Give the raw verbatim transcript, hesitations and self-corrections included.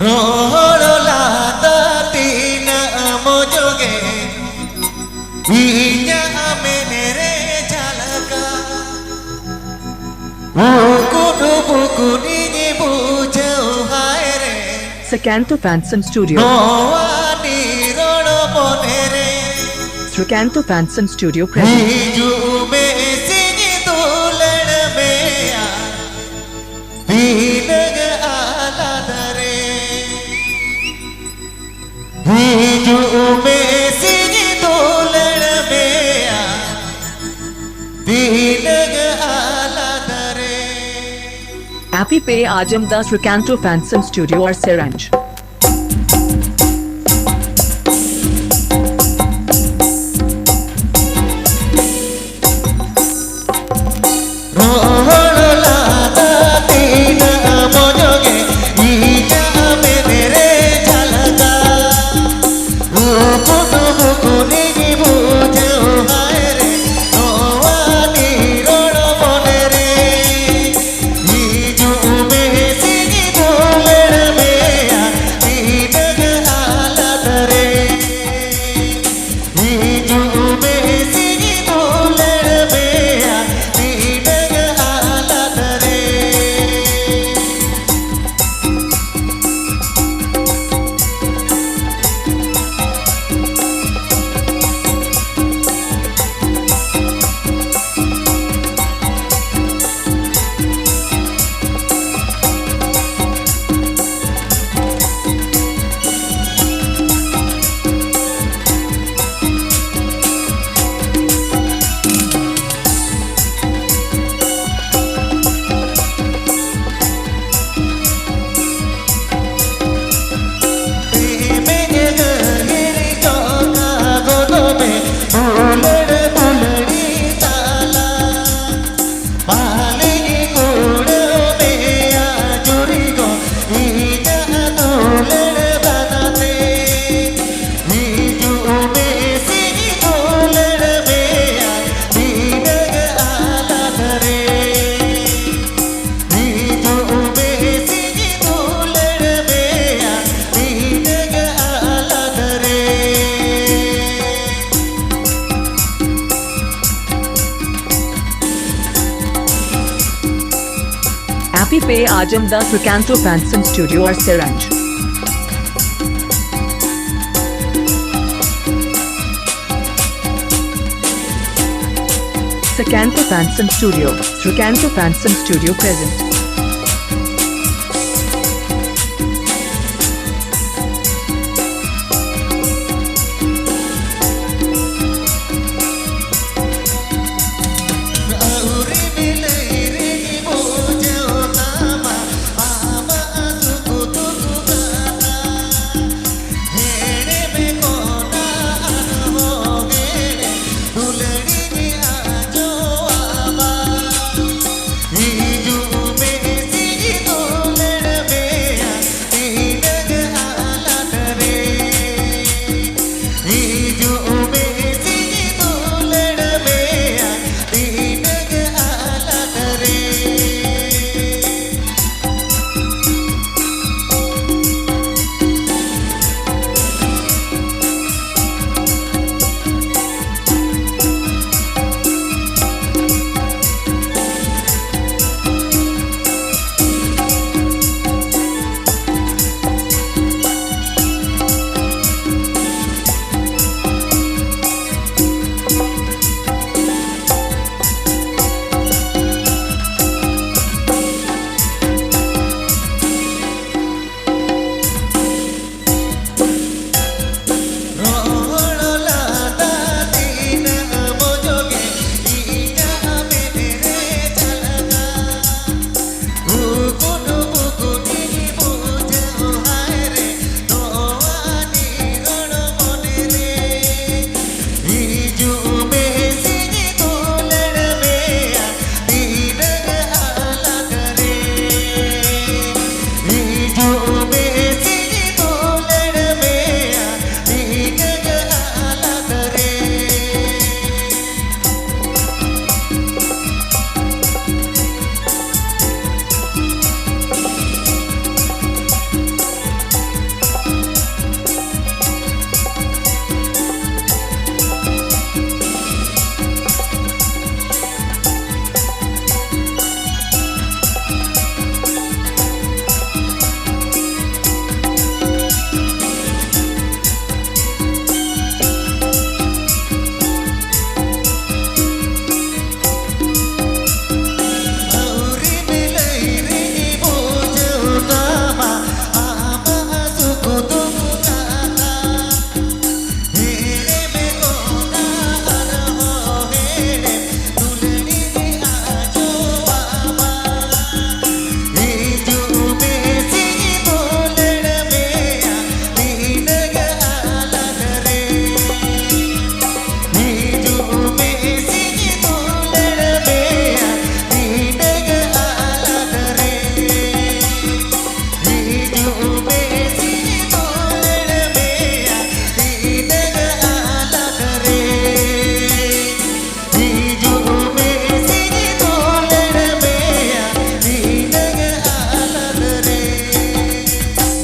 ᱨᱚᱲ ᱞᱟᱸᱫᱟ ᱛᱤᱱᱟᱹᱜ ᱢᱚᱡᱽ ᱜᱮ ᱤᱧᱟᱜ ᱢᱮᱫ ᱨᱮ ᱡᱷᱟᱞᱠᱟ᱾ ᱩᱠᱩᱱ ᱵᱩᱠᱩᱱᱤᱧ ᱵᱩᱡᱷᱟᱹᱣ ᱦᱟᱭ ᱨᱮ᱾ Sukanto Fansom Studio. ᱱᱚᱣᱟ ᱱᱤᱨᱚᱲ ᱢᱚᱱᱮ ᱨᱮ᱾ Sukanto Fansom Studio presents. ᱦᱤᱡᱩᱜ ᱢᱮ ᱥᱤᱧ ᱫᱩᱞᱟᱹᱲ ᱢᱮᱭᱟ᱾ ᱛᱤᱱᱟᱹᱜ ᱟᱞᱟᱫᱟ ᱨᱮ᱾ ᱦᱤᱡᱩᱜ ᱢᱮ ᱥᱤᱧ ᱫᱩᱞᱟᱹᱲ ᱢᱮᱭᱟ᱾ ᱛᱤᱱᱟᱹᱜ ᱟᱞᱟᱫᱟ ᱨᱮ᱾ ᱟᱯᱮ ᱯᱮ ᱟᱸᱡᱚᱢ ᱫᱟ Sukanto Fansom Studio ᱟᱨ ᱥᱮᱨᱮᱧ᱾ ᱨᱚᱲ ᱞᱟᱸᱫᱟ ᱛᱤᱱᱟᱹᱜ ᱢᱚᱡᱽ ᱜᱮ ᱤᱧᱟᱜ ᱢᱮᱫ ᱨᱮ ᱡᱷᱟᱞᱠᱟ᱾ ᱩᱠᱩᱱ ᱵᱩᱠᱩᱱᱤᱧ ᱵᱩᱡᱷᱟᱹᱣ ᱦᱟᱭ ᱨᱮ, ᱱᱚᱣᱟ ᱱᱤᱨᱚᱲ ᱢᱚᱱᱮ ᱨᱮ᱾ ᱦᱤᱡᱩᱜ ᱢᱮ ᱥᱤᱧ ᱫᱩᱞᱟᱹᱲ ᱢᱮᱭᱟ, पे आज हम द सुकैंटो फैंटम स्टूडियो और सिरंज। Sukanto Phantom Studio, Sukanto Phantom Studio present.